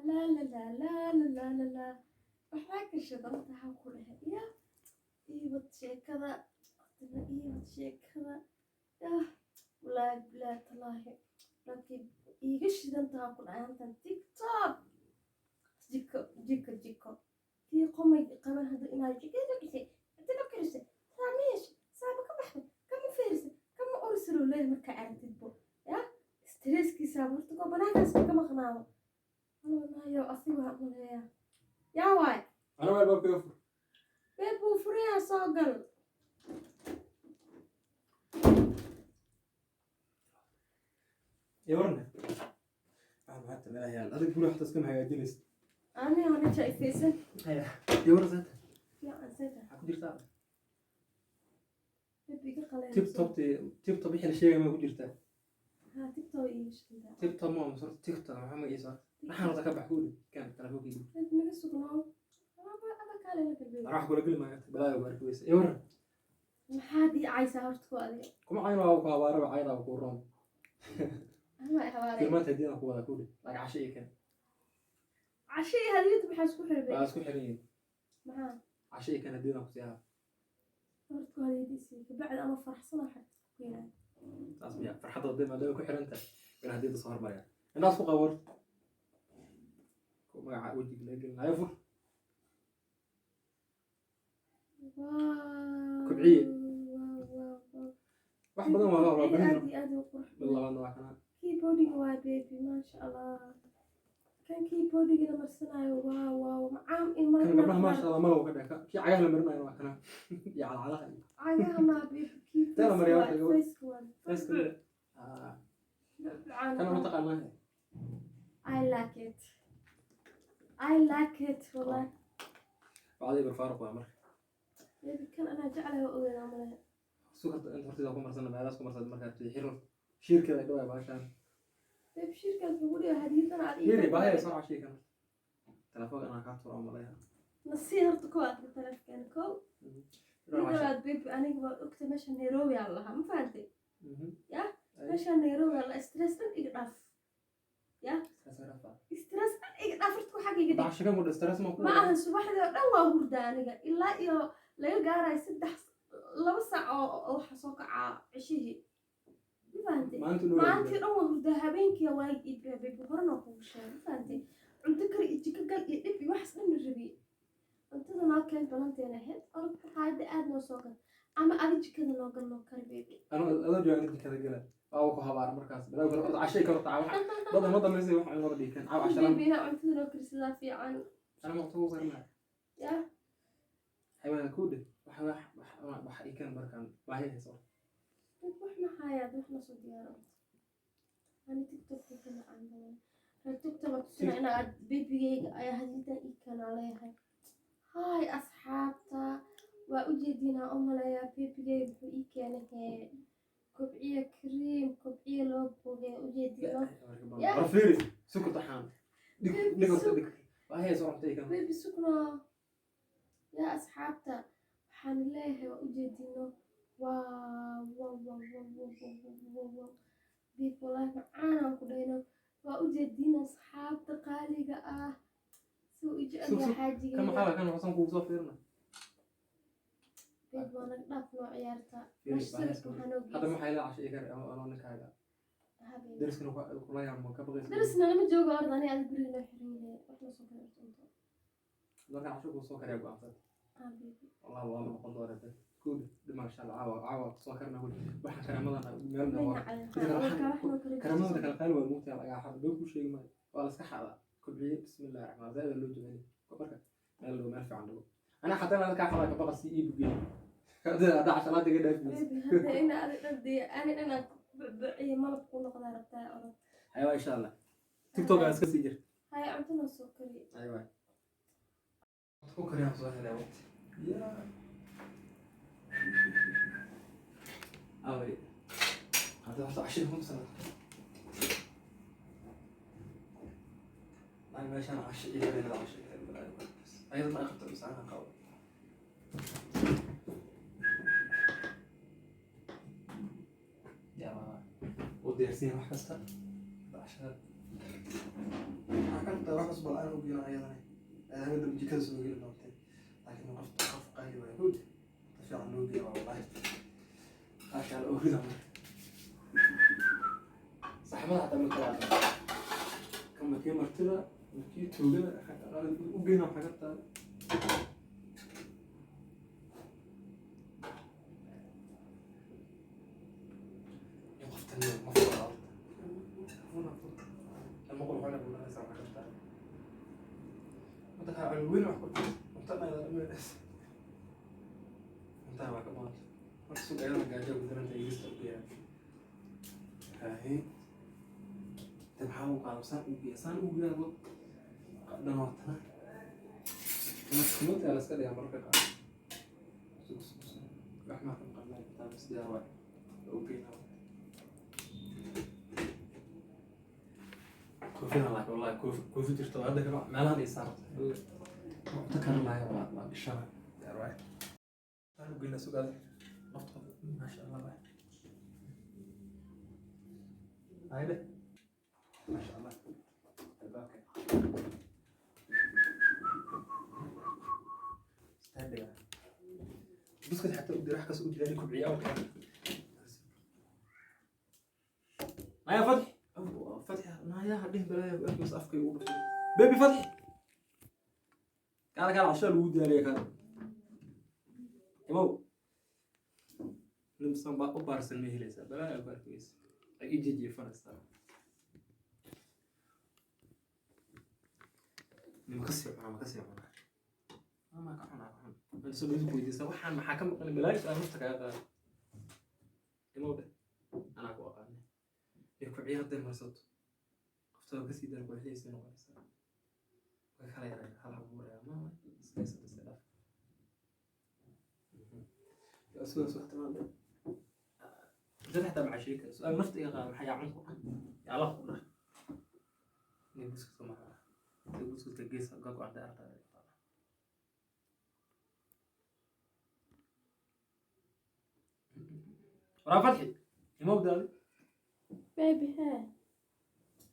La la la la la la la la, waxbaa ka shidan taha ku dhahay. Ya iibad sheekada hadana, iibad sheekada. Yah, wallaahi bilaahi talaahi, laakiin iiga shidan taha ku dhahay halkan TikTok. Jiko jiko jiko kii qomay qaban hadda imaa jikada kisay, inta ka karisay, saamiyesh saaba ka baxday, kama fiirisay, kama urisalo leeyahay. Markaa aragtidbo ya stresskiisaaba horta koo banaankaas ka maqnaado. Anayo asiga waan maleeyaa. Yaa waay? Ana waa albaabka iga fur. Beeb buu furayaa, soo gal. Iyo warne. Waxaan maxaa tameelayaa? Adig guriga xataa iskama hagaajinaysid. Ani hore jaifaysan. Iyo waran saata. Fiican sida. Maxaa ku jirtaa? Beeb iga qaleen. Tip top tip top wixii la sheegay ma ku jirtaa? Ha, TikTok iiga shidantaa. Tip top ma masar TikTok maxaa magaciisa? Waxaan horta ka bax ku dhig. Kan telefoonkiisa. Beeb naga sugnaa aba aba kaale la galbeed. Wax kula geli maayo balaayo ku arki weysa. Iyo waran. Maxaad ii caysaa horta ku adiga? Kuma cayn, waa ku habaaraba, caydaa ku roon. Ama habaarey. Tilmaanta hadiyada ku wada ku dhig. Lacag casho iyo kan. Casho iyo hadiyadu maxaa isku xirmay? Waa isku xiran yihiin. Maxaa? Casho iyo kan hadiyada ku siiyaa. Horta ku hadiyadiisii kabacdi ama faraxsan oo xagta ku keenaa. Taas miya farxadda hadday maadaama ku xiran tahay in hadiyada soo hormaraya. Indhaas ku qabo horta. Ku magaca wejiga laga gelinayo fur. Wow. Kobciye. Wow, wow, wow. Wax badan waa aad badan. Iyo aad u qurux Mid badan. Labaadna waa kana. Keyboardiga waa baby, maasha Allah. Kan keyboardiga la marsanayo, wow wow, macaam in Kan gabdhaha maasha Allah malow ka dheh. Kii cagaha la marinayo waa kana. Iyo calcalaha iyo. Cagaha ma baby, key. Tee la mariyaa horta gabadha? Face waa. Face. Ah, kana ma taqaanaa? I like it, I like it wallahi. Bacday barfaaruq waa marka. Baby, kan anaa jeclahay, waa ogeynaa malaha. Sukarta inta hortida ku marsana meelahaas ku marsad markaad tihi xir horta. Shiirkeeda ay dhawaa baashaan. Baby, shirkaas lagu dhigo hadiyadana aad ii Fiiri baahaya soo cashii kan. Telefoonka anaa kaa tuura malaya. Nasii horta kow aad telefoonka kow. Mid labaad baby, aniga waad ogta meesha Nairobi aan lahaa, ma fahantay? Yah, meesha Nairobi aan lahaa, stress dhan iga dhaaf yah, stress dhan iga dhaaf horta, xagga iga dhig. Dacshakan ku stress ma ku. Ma ahan, subaxdii oo dhan waa hurdaa aniga ilaa iyo laga gaarayo 3 2 saac oo waxa soo kacaa cishihii, ma fahantay? Maalintii dhow. Maalintii dhan waa hurdaa, habeenkii waagi ii biraa baby, horena waa kugu sheegay, ma fahantay? Cunto kari iyo jiko gal iyo dhib iyo waxaas dhan ma rabi. Cuntada noo keen, balanteena ahayd. Orod maqaayada aad noo soo gal ama adi jikada noo gal, noo kari baby. Anoo adoo jooga jikada gala. Waa ku habaar markaas. Balaa kale orda cashay ka horta waxa. Dad ma dhammaysay wax in hor dhigan. Caaw cashalan. Baby, inaa cuntada noo karisadaa fiican. Ana ma waqti ugu karnaa. Yah. Xaywaan ku dhig. Wax wax wax wax ii keen markaan baahi hayso. Wax maxaayaad wax nasoo diyaaro. Ani TikTok ka macaan badan reer TikTok waa tusina ina aad babygayga ayaa hadiyadan ii keenaa leeyahay. Hay asxaabta, waa ujeediinaa u maleeyaa babygayga wuxuu ii keenay hee kobciye cream, kobciye loo bogay, ujeediino. Yeah. War fiiri sukarta xaan. Dhig dhig horta dhig. Baahi hayso horta ii keen. Baby, suknaa. Yaa asxaabta, waxaan leeyahay waa ujeediino. Wow wow wow wow wow wow wow wow, babe, wallaahi macaanaan ku dhahayno. Waa ujeediin asxaabta qaaliga ah suu u jecel Sug, yahay sug. Kan xaajigayga. Maxaa kan waxsan kugu soo fiirina? Babe, waa naga dhaaf noo ciyaarta. Fiiri, meesha baahi sawirka waxaa noo Hadda geysay. maxay la cashay ii kar anoo ninkaaga. Ha, baby. Dariskana kula yaamo ka baqaysa. Darisna lama joogo orda, ani adi guriga noo xiran yahay, wax noo soo kala cunto. Markaan casho kuu soo kariyaa go'aansan. Ah, baby. Wallahi waa noqon doonaa. Kuudi dhima insha Allah caawa caawa soo karna weli. Waxaan karaamadan meel May waa. nacay. Midda kale warkaa wax noo kala Karaamada kala qaali waa muugtaa lagaa xado. Been kuu sheegi maayo. Waa la iska xadaa. Kobciye bismillahi raxmaan raxiim loo jecel yahay. Marka meel dhow meel fiican dhigo. Anaa xataa inaan kaa xadaa ka baqa si ii bugeey. Hadda cashalaada iga dhaafaysa. Baby, hadda ina adi dhan dee ani dhan aan bucbuciyo malab ku noqdaa rabtaa orod. Aywa insha Allah. TikTok aan iska sii jir. Haya, cunto noo soo kari. Aywa. Ku kariyaan soo helay waqti. Yaa. Away. Hadda horta cashir kuma sana. Ay meeshaan casho iyo habeenada casho iyo habeenada. Ayada ma qabto mise anaa qabo. Yaa u diyaarsan yahay wax kasta. Cashada. Waxaa ka wax Cusbal aan u geynaa ayadana. Ayadana dab jikada soo geli doontay. Laakiin qof qaali waaye. Good. Inta fiican loo geeyo wallahi. Maasha Allah, oorida marka. Saxmada xataa ma kala aqaan. Kan markii martida, markii tuugada u geynaa waxaa ka tahay. Iyo qoftan ma fura horta. Fura, fura. Lama qurxoon ee bulanaysa waxaa ka tahay. Waddanka cunug weyn wax ku cunto ayada dhameynaysa. Cuntada waa ka badanta. Marka suuqa ayadana gaajo ugu daranta igista u geeyaa. Haahe. Inta maxaa u qaado saan u geeyaa saan u geeyaa dhan waa tana. Kumanta la iska dhigaa mararka qaar. Sug sug sug. Wax maa ka maqan taa bas diyaar waay. U geynaa. Koofina laakiin wallahi koofi jirto hadda kaba meelahan ay saarto. Cunto karin lahayn waa gashana. Diyaar waay. Saan u geynaa sugaada. Nafta maasha Allah waay. Hayde. Maasha Allah. Albaabka. Istaag. Buskut xataa u dira wax kas u diyaari kubciya oo kale. Maya Fatxi. Fatxi naya hadhihi balaaya bas afkay ugu dhuftay. Baby Fatxi. Kaala kaala casho lagu diyaariya kaala. Imow. Nimsan baa u baarsan ma helaysaa balaaya ku arkaysa. Ay ii jijiifanaysaa. Ma kasii cunaa ma kasii cunaa. Ma ka cunaa ka cun. Inta soo ku weydiisaa waxaan maxaa ka maqan balaayo su'aal nafta kaga qaada. Imow dheh. Anaa ku aqaanay. Ee kubciya hadday marsato. Qofta waa kasii daran qurxiyaysa noqonaysaa. Way kala yaraya hal abuuraya ma iska haysata iska dhaaf. Sugaa sugaa timaada. Inta xataa maxaa sheegi kara su'aal nafta iga qaada maxaa yaa cun ku dhah yaa Allah ku dhah. Nin buskudka maxaa ah. Buskudka gees ga go'an dheer Waraa Fatxi. Imow daadi. Baby hee.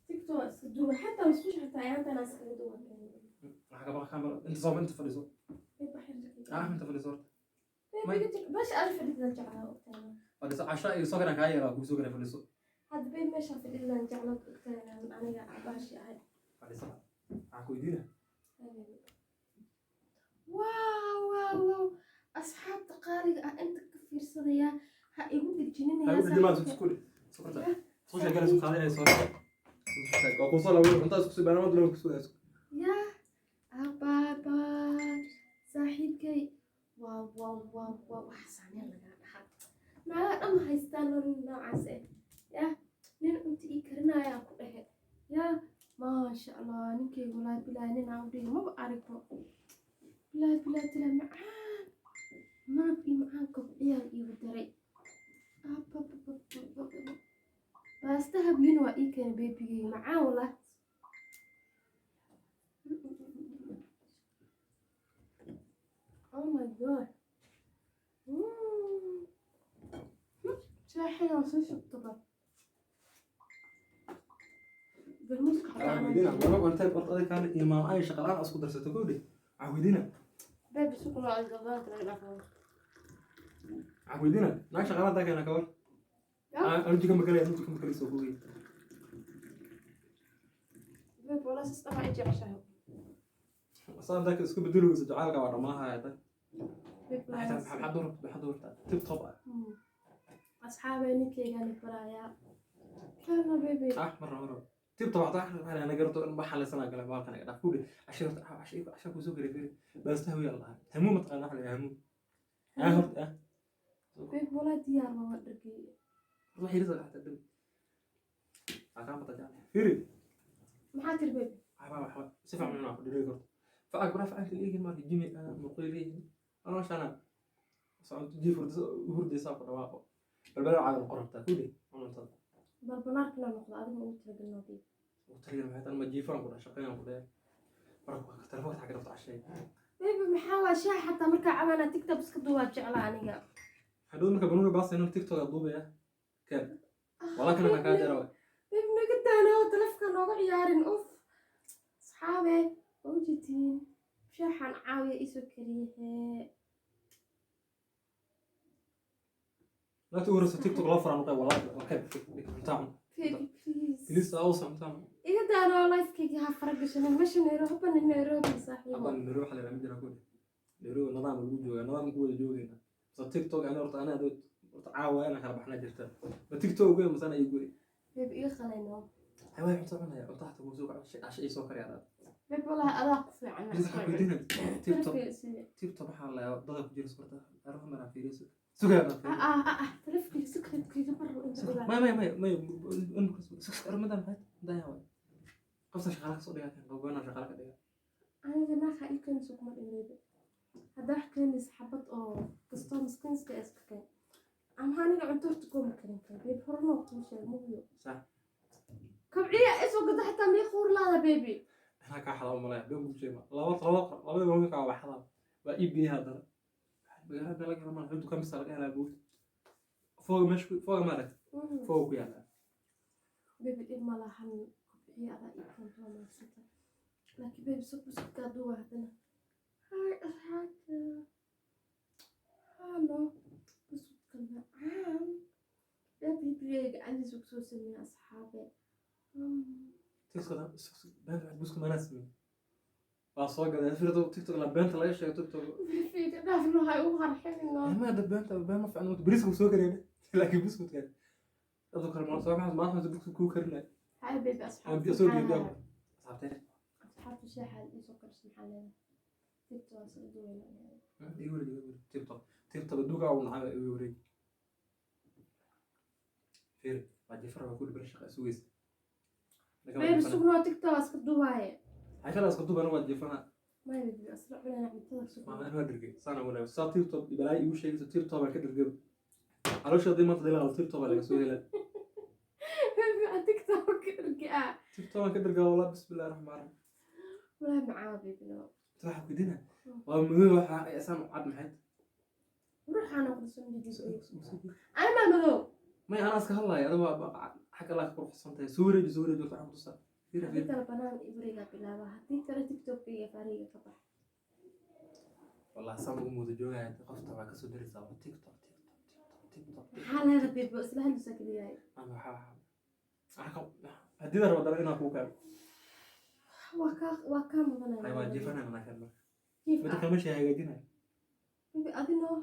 TikTok iska duuba xataa musqusha xataa ayaantan iskaga duuba. Waxaa ka baqa kaamara inta soo inta fadhiiso. Baby waxay Ah inta fadhiiso horta. Baby meesha aad fadhidan jeclaa ogtahay. Fadhiiso casho iyo soo karan kaa yeelaa kuu soo karan fadhiiso. Hadda baby meesha fadhidan jeclaa ogtahay aniga baashi ahay. Fadhiiso. Waxaan ku weydiinaa. Wow wow wow asxaabta qaaliga ah inta ka fiirsadaya ha igu dejininayaa Ha igu dejin isku dhig. Sokorta. Soo sheeganayso qaadanayso. Waa kuu soo laabay cuntada isku sii banaanad loo ku soo yaa abaaba saaxiibkay waa waa waa waa wax saaneen lagaa dhahaa naagaha dhan ma haystaan nin noocaas eh yaa nin cunto ii karinayaa ku dhehe yaa maasha Allah ninkayga walaahi bilaahi nin aan u dhigin maba aragbo bilaahi bilaahi tilaa macaan malab iyo macaan kobciyaa iigu daray baastaha biyuna waa ii keenay beebigayga macaan walaahi. Oh my God. Shaaxina waa soo shubtaba. Balmuuska xataa Waxaan anaa weydiinaa jecel. wala cuntay horta adiga kaana iyo maama ay shaqa la'aan isku darsato kowdhe. Waxaan weydiinaa. Baby suuq loo aado gadaal laga dhaafo. Waxaan weydiinaa naag shaqa la'aan taa keena ka war. Anu jika ma galay anu jika ma galay soo kowdhe. Baby walaa sas dhamaa i jeceshahay. Saan taa isku bedeli weyso jacaylka waa dhammaahaya tan. Baby walaa Maxaa sas. maxaa door maxaa doortaa tip top ah. Asxaabay ninkeygaan barayaa. Kana baby. Ah marra marra. Tip top hataa waxaan ana garto in waxa la sanaa galay baalkan iga dhaaf kowdhe. Cashir horta cashir cashir ku soo galay fiiri. Baasta hawiya Allah. Hamuu mataqaanaa waxa la yiraahdaa hamuu. Ah horta ah. Baby walaa diyaar waa dharkii. Wax yar xataa dam. Aqaan bata jacayl. Fiiri. Maxaa tiri baby? Waxba waxba si fiican inaan ku dhigay karto. Facag bara facag leeyihiin marka jimi muqay leeyihiin. Anoo shana soconto jiif hurdaysa ku dhawaaqo. Balbala caadan qorabtaa kudhi cuntada. Balbalaarkana noqdo adiga ugu talagalnaa baby. Taligan maxay tahay ma jiifaan ku dhahay shaqeeyaan ku dhahay. Marka telefoonka xagga dhafta cashay. Baby maxaa waa shaah xataa markaa cabanaa TikTok iska duubaa jeclaa aniga. Hadhow marka banuuna baasayna TikTok aad duubaya. Keen. Walaa kana kaa jara. Baby naga daana oo taleefka nooga ciyaarin uf. Asxaabey. Ujeediin shaaxan caawiya iisoo kariyahee. Naagta ugu horeysa TikTok loo furaa noqday, wallahi waa ka cuntaa cun. Baby, please. Please, awsa cuntaa cun. Iga daanoo lifekayga ha faragashanin meesha Nairobi, habana Nairobi saaxiibo. Habban Nairobi waxa la yidhaha ma jira ku Nairobi nidaam lagu joogaa, nidaam ku wada joogayna. Mase TikTok ani horta ana horta caawa inaan kala baxnaa jirta. Ma TikTok goy masana ii goy. Baby, iga qalayno. Hay way cunto cunaya, cunto xataa kuu soo kaco, casho ii soo kari adaa. Baby, wallahi adaa ku fiican. Please, waxaan weydiinaya TikTok. TikTok waxaa la dada ku jira sawirta arrin maraa fiiriso. Sugaa baa fiiriyo. Ah ah ah, taleefankayga secretkayga mar inta ogaa. May may may may armadan maxay daya waay. Qofta shaqaale ka soo dhigaa kan qowgana shaqaale ka dhigaa. Aniga naagha ii keenayso kuma dhin baby. Haddaa wax keenaysa xabad oo kastoo miskiinska iska keen. Ama aniga cunto horta kooma karin karo baby, horena waa kuu sheegay mubiyo. Sax. Kabciya isoo gada xataa mii quur laada baby. Anaa kaa xadaa umalaya been kuu sheegma laba laba labada waaweyn kaa waa xadaa waa ii biyaha haddana magaalada meel laga helo malaha dukaan bisa laga helaa buugta fooga meesha fooga ma aragti fooga ku yaallaa. Baby, dhib ma lahan, kobciya adaa ii keento, waa mahadsanta, laakiin baby sug, busudkaa duuba haddana. Hay asxaabta, halo busudka macaan baby gacantiisa kusoo sameeya asxaabe. TikTok beenta buska manaa sameeyey waa soo gaday firdo TikTok la beenta laga sheego TikTok. Baby, dhaafno, hay u qarxinino. Ma dad beenta been ma fiicno, bariiska wuu soo kariyay laakiin buskudka dadku kale ma soo maxaa maanta buskud kuu karinay. Hay baby, aan asxaabta biyo soo biyo maxaa asxaabtee. Asxaabta shaaxa iisoo karisa maxaa leedahay? TikTok waa soo duwayna. Igu wareeg, igu wareeg TikTok, TikTok adduunka uu nacay, igu wareeg. Fiir waa jifar waa ku dhibir shaqa sugaysa. Baby, sugnoo, TikTok waa iska duwaaye. Waxay kala isku duubana waa jifana. Maya baby, asla cunayna cuntada sugno. Maama anaa dhergay saana walaal saa TikTok balaa igu sheegayso TikTok baan ka dhergay caloosha haddii maanta dilaa TikTok baa laga soo helaa. Baby, aan TikTok ka dhergaa. TikTok baan ka dhergaa wallah, bismillahi raxmaan raxiim. Walahi macaa baby no. Inta waxaa kudina waa madow waxa ay asaan u cad maxayd. Ruuxaana quruxsan baby, ana maa madow. May anaa iska hadlaaya adiga waa xagga laa ka quruxsan tahay, soo wareeji, soo wareeji, waxaan ku tusaa fiir Haddii fiir. kale banaan ibriga bilaaba, haddii kale TikTok-kayga faariga ka bax. Wallah saan ugu mooda joogaya qofta waa kasoo daraysaa waa TikTok, TikTok, TikTok, TikTok. Maxaa leeda baby, isla hadlaysaa kaliyahay. Ama waxaa waxaa haddii la rabo dara inaan kuu keeno. Waa kaa mudanaya. Ay waa jifanaa manaa kan marka. Jiif midda ah. kale meesha hagaajinaya. Baby, adinoo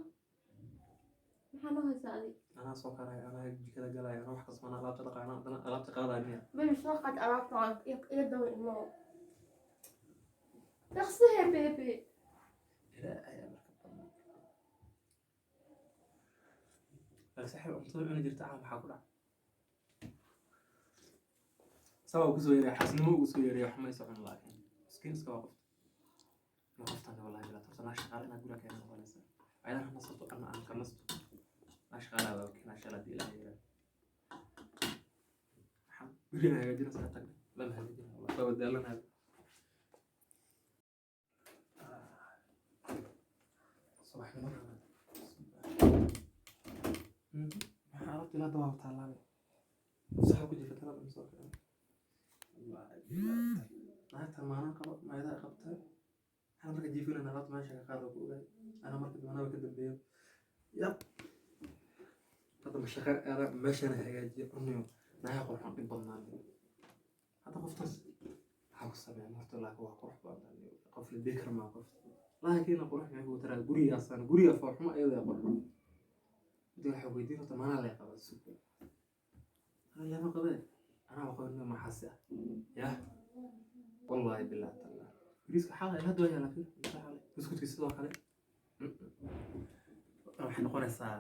maxaa noo haysaa adi? Anaa soo karaya, anaa jikada galaya, anaa wax kasta, anaa alaabta dhaqaya, anaa haddana alaabta qaadaya miya? Baby, soo qaad alaabta iga dawa imo dhaqsihe baby. Ilaa ayaa marka badan laakiin saaxiib cuntada cuni jirta caa maxaa ku dhaca saa waa kusoo yaray xasnimo ugu soo yaray wax ma isa cun laakiin miskiin iska waa qofta ma qoftan wallahi bilaa torta naa shaqaale inaa guriga keena noqonaysa ayadana ha nasato ama aan ka nasto naa shaqaalaa waa keenaa shala haddii ilaahay yiraahdo waxaan guriga hagaajinaysaa tagna lama hagaajina wallahi waa wadaalanaa subaxnimada. Maxaa alaabta ilaa hadda waa taalaabay saxa ku jirta talada ma soo kicin naagta maalin qabo maayadaha qabtay waxaan marka jiifinayna alaabta meesha ka qaado ku ogaay anaa marka dambe anaba ka dambeeyo yab hadda ma shaqo aada meeshana hagaajiyo cunayo nagaa qurxoon dhib badnaan hadda qoftaas maxaa ku sameeya horta laakiin waa qurux badan qof la dhihi kara maa qof laakiin qurux maxay kugu taraa gurigaasaan guriga foolxumo iyada qurxoon midda waxaa weydiin horta maanaa lay qabaa suuqa anaa lama qabee anaa qabin maxaasi ah yah wallaahi bilaa tallah bariiska xalay hadda waa yaalaa fiir cunto xalay buskudki sidoo kale waxay noqonaysaa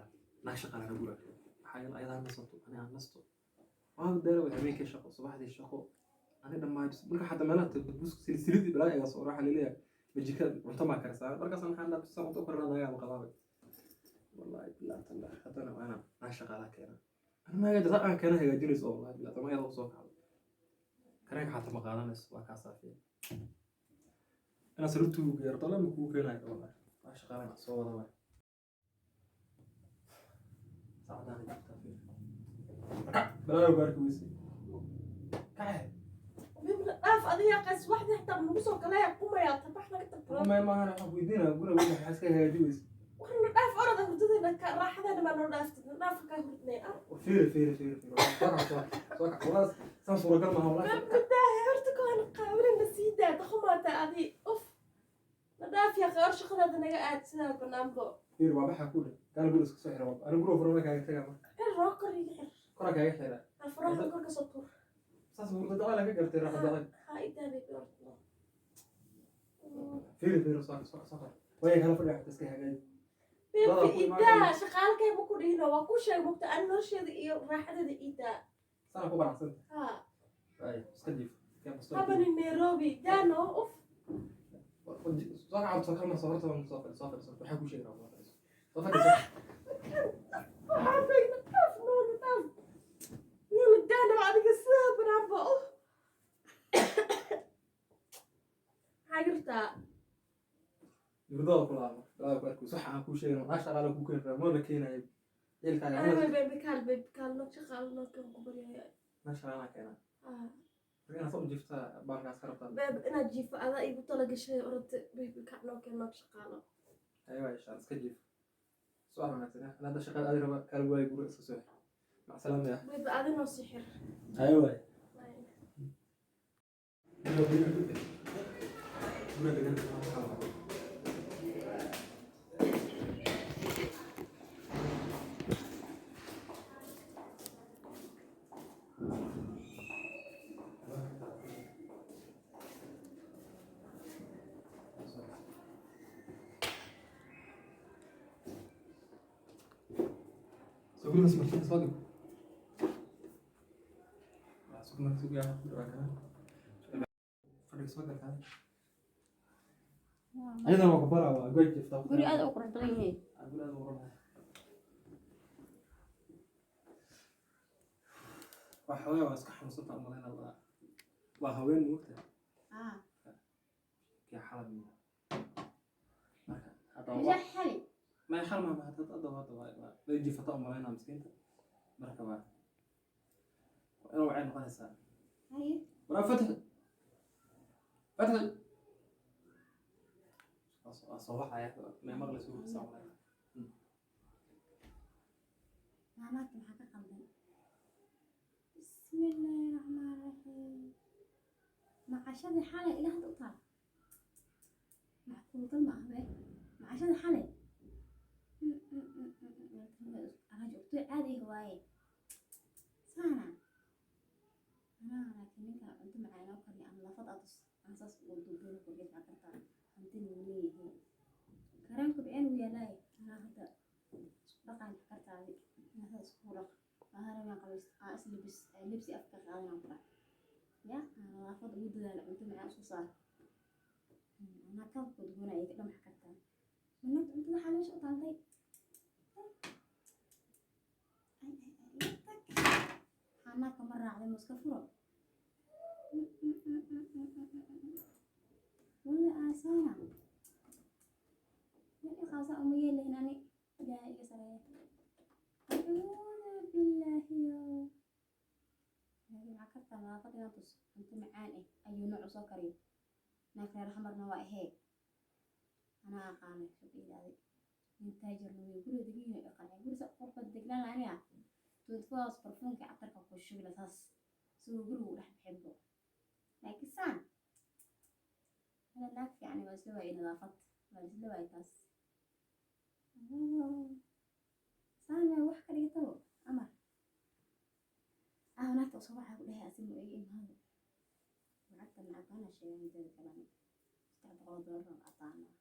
naag shaqaalana guriga maxaa yeele ayadaa nasato ani aan nasto waa daala way habeenkii shaqo subaxdii shaqo ani dhammaay marka xataa meelaha buskud silsilidii balaa iga soo waxaa laleeyahay majika cunto maa karsaa markaas maxaan dhaa bisa cunto korna nagaa maqabaabay wallaahi bilaa tallah haddana waa inaan naag shaqaalaa keena ani ma hagaaji aan keena hagaajinayso wallaahi bilaa tama iyada usoo kacdo kareenka xataa ma qaadanayso waa kaa saafiya inaa saluubtu geerto lama kugu keenayo wallaahi waa shaqaalana soo wada waay saacadaana jirtaa fiir balaayo baarki weysay kace. Bibla dhaaf adiga qas waxdii xitaa nagu soo galaya qumayaa tabax naga tagto. Ma maahan, waxaan weydiinaa guriga weyn maxaa iska hagaaji weyse? Waxna dhaaf orada, hurdadeena ka raaxadeena baa noo dhaaftay, dhaaf kaa hurdnay ah. Fiiri, fiiri, fiiri, fiiri, soo kac, soo kac, soo kac. Walaas saan suuragal maaha walahi. Bibla horta kohan qaawilina sii daa daqumaata adi uf na dhaaf yaa qawar, shaqadaada naga aad sidaa banaanbo. Fiiri, waa baxa ku dheh gaal guri iska soo xira, ani guriga furama kaaga tagaa marka. Xir roo kor iga xir. Koraa kaaga xira. Furaha kor ka soo tuur. Saas hurda jacayl ka gartay, raaxa jacayl. Ha idaa baby orta. Fiiri, fiiri, soo kac, soo kac, soo kac, waya kala fadhiya xataa iska hagaaji. Baby idaa, shaqaalkayba ku dhihino waa ku sheeg mugta an nolosheeda iyo raaxadeeda idaa. Sana ku qanacsanta? Ha. Ay iska jiif. Habani Nairobi daano uf. Soo kac, soo kalmar, soo horta soo fadhiso, soo fadhiso, waxaa kuu sheegi rabaa, soo fadhiso, soo fadhiso. Waxaa bayna dhaaf noona dhaaf noona daano adiga sidaa banaanba uf maxaa jirtaa? Hurdada ku laabo, dalada ku arkayso waxa aan kuu sheegin, naa shaqaale kuu keeni rabaa, mana keenayo ciilkaaga. Baby kaal, baby kaal, noo shaqaale noo kan ku baryaya. Naa shaqaalaa keenaa marka inaad soo u jiiftaa baalkaas ka rabtaa. Baby inaad jiifo adaa igu tala gashay, orada baby kac noo keen noo shaqaalo. Aywa insha Allah, iska jiif, subax wanaagsan. Ana hadda shaqada aadi raba, kaal waay guriga iska soo xir, mac salaama ya. Baby adi noo sixir. Aywa guriga degan. Soo gurigaas martida soo gab. Waa sug marka sugaa guriga kana. Fadhiga soo gal kaada. Ayadana waa ku baraa, waa goy jiftaa. Guri aad u qurux badan yahay. Guri aad u qurux badan. Waa haween, waa iska xanuunsantaa u malaynaa, waa haween moogta. Kii xalad miya. Marka hadda Misha xali. Ma xal ma hadda hadda hadda waa way jifataa u malaynaa miskiinta. Marka waa inuu waxay noqonaysaa. Haye. Waraa Fatxi. Fatxi. Waa soo waxaya, ma maqlayso soo malaynaa. Naanaadka maxaa ka qaldan? Bismillaahi raxmaani raxiim. Macashadii xalay ilaa hadda u taal. Macquulgal ma ah be. Macashadii xalay. Anaa joogto caadi ah waaye. Saana. Anaa laakiin ninka cunto macaan oo kariyo ama lafad aad aan saas ugu duuduubo korgeed baa kartaa. Hantina wuu leeyahay. Karaanku biceen wuu yaalaay. Anaa hadda isku dhaqaan kartaadi. Anaa isku dhaq. Aan qabays aan is libis libsi afka qaadan ku dhac. Ya, aan nadaafad ugu dadaalo, cunto macaan soo saar. Anaa ka gudbuna ay ka dhamax kartaa. Managta cuntada xaa meesha u taaltay. Ay ay ay tag. Xanaa kama raacday muska furo. Walla aasaana. Nin qaasa uma yeelahin ani. Ilaahay iga sareeya. Acuudu billaahi yo. Laakiin waxaa kartaa nadaafad inaan tus cunto macaan ah ayuu nooc usoo kariyo. Naag reer xamarna waa ahee. Anaa aqaanay soo ilaaday. Nin taajirna way guriga degan yahay aqaanay. Guriga qurxoon degnaan lahaa aniga. 24 hours barfuunka catarka ku shubi saas. Siduu gurigu u dhex bixinbo. Laakiin saan. Hada naag fiican waa isla waayay nadaafad. Waa isla waayay taas. Saan waa wax ka dhigatabo amar. Ah, naagta soo waxaa ku dhahay asiga ma iga imaado. Lacagta lacag baan sheegay inteeda kalena. $300 oo cadaan ah.